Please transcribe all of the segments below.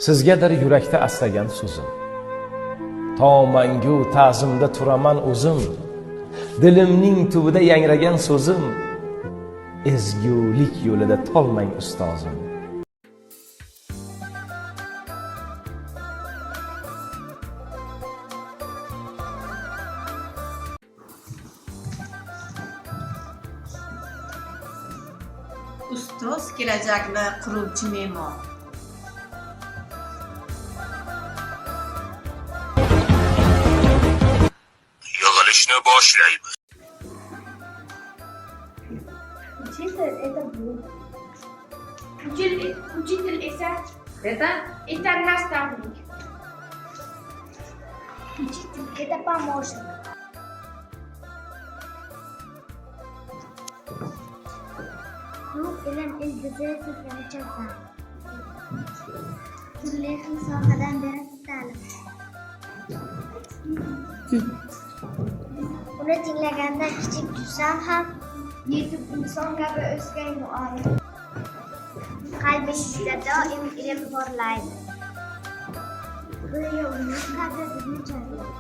Sizgadir yurakda asragan so'zim. To mangu ta'zimda turaman o'zim. Dilimning tubida yangragan so'zim. Ezgulik yo'lida tolmang, ustozim. Ustoz kelajakni quruvchi me'mor. Yig'ilishni boshlaymiz. Учитель – это Бог. Учитель это наставник. Учитель – это помощник. Ulug' ilm ildizi sizlarni chizar. Turli xil sohadan berasiz ta'lim. Uni tinglaganda kichik jussam ham yetuk inson kabi o'sgan muallim. Qalbingizda doim ilm porlaydi. Go'yo uning qadri bizni chorlaydi.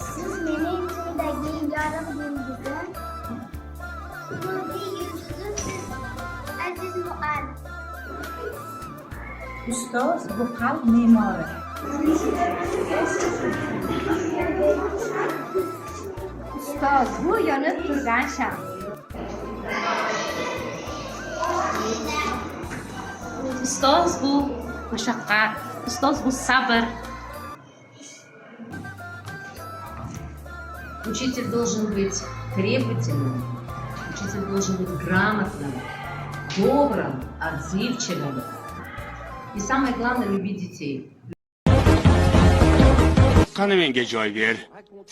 Siz mening tundagi yorug' yulduzim, nurli yulduzimsiz, aziz muallim. Ustoz bu qalb me'mori. Ustoz bu yonib turgan sham. Ustoz bu mashaqqat, ustoz bu sabr. Учитель должен быть требовательным, учитель должен быть грамотным, добрым, отзывчивым. И самое главное – любить детей. Qani, menga joy ber.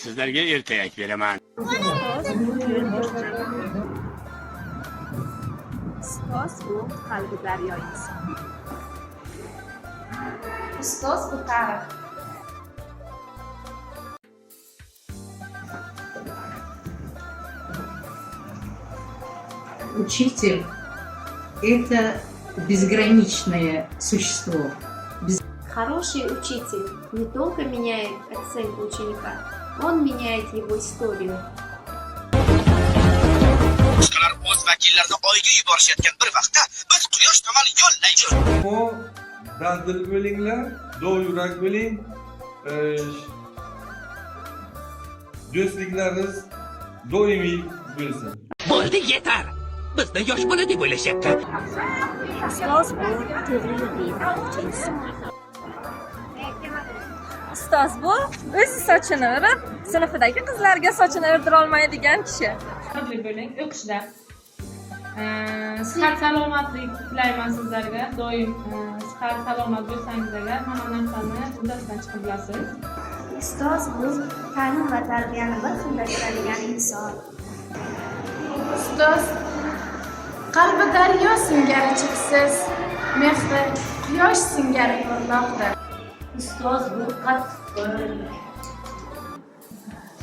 Sizlarga ertak beraman. Ustoz Ustoz bu qalbi daryo inson. Ustoz bu tarix. Учитель – это безграничное существо. Хороший учитель не только меняет оценку ученика, он меняет его историю. Boshqalar o'z vakillarini Oyga yuborishayotgan bir vaqtda biz Quyosh tomon yo'llaymiz. Ammo dadil bo'linglar, dovyurak bo'ling. Do'stliklaringiz doimiy bo'lsin. Bo'ldi, yetar. Bizni yosh bola deb o'ylashyapti. Ustoz bu to'g'ri yo'l belgilovchi inson. Ustoz bu o'zi sochini o'rib, sinfidagi qizlarga sochini o'rdira olmaydigan kishi. Sabr bo'ling o'qishda. Sihat salomatlik tilayman sizlarga. Doim sihat salomat bo'lsangiz agar, hamma narsani uddasidan chiqa bilasiz. Ustoz bu ta'lim va tarbiyani bir xilda beradigan inson. Ustoz qalbi daryo singari cheksiz, mehri quyosh singari porloqdir. Ustoz bu qattiqqo'llik.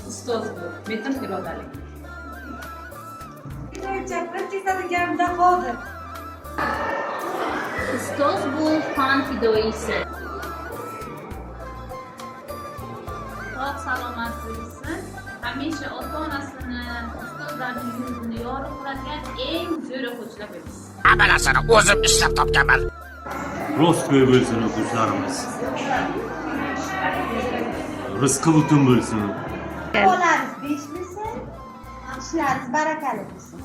Ustoz bu metin irodalik. Chakra kesadigan dahodir. Ustoz bu fan fidoyisi. Sog' salomat bo'lsin. Hamisha ota onasini, ustozlarning yuzini yorug' qiladigan eng zo'r o'quvchilar bo'lsin. Hamma narsani o'zim ishlab topganman. Rostgo'y bo'lsin o'quvchilarimiz. Rizqi butun bo'lsin. Bolamiz besh bo'lsin, ishlarimiz barakali bo'lsin.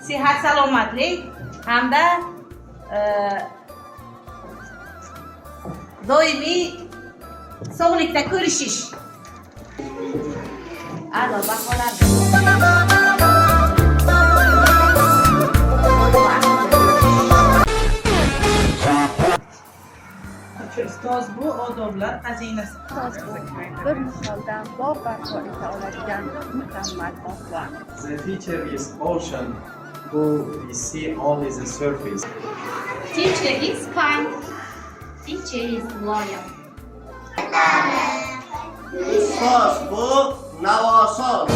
Sihat salomatlik hamda doimiy sog'likda ko'rishish. A'lo baholar. Ustoz bu odoblar xazinasi. Ustoz bu bir niholdan bog' barpo eta oladigan mukammal bog'bon. The teacher is ocean who we see only the surface. Teacher is kind. Teacher is loyal. Ustoz bu navosoz.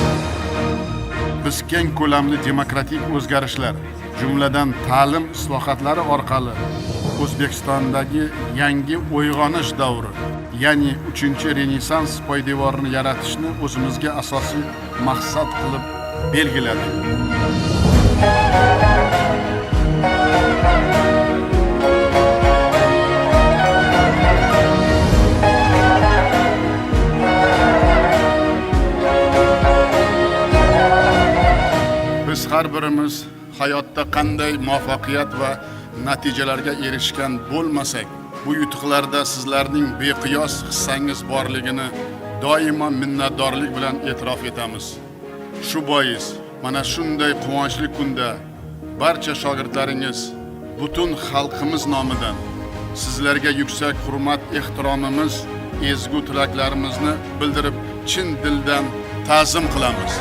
Biz keng ko'lamli demokratik o'zgarishlar, jumladan ta'lim islohotlari orqali O'zbekistondagi yangi uyg'onish davri, ya'ni 3 Renessans poydevorini yaratishni o'zimizga asosiy maqsad qilib belgiladik. Biz har birimiz hayotda qanday muvaffaqiyat va natijalarga erishgan bo'lmasak, bu yutuqlarda sizlarning beqiyos hissangiz borligini doimo minnatdorlik bilan e'tirof etamiz. Shu bois mana shunday quvonchli kunda barcha shogirdlaringiz, butun xalqimiz nomidan sizlarga yuksak hurmat ehtiromimiz, ezgu tilaklarimizni bildirib, chin dildan ta'zim qilamiz.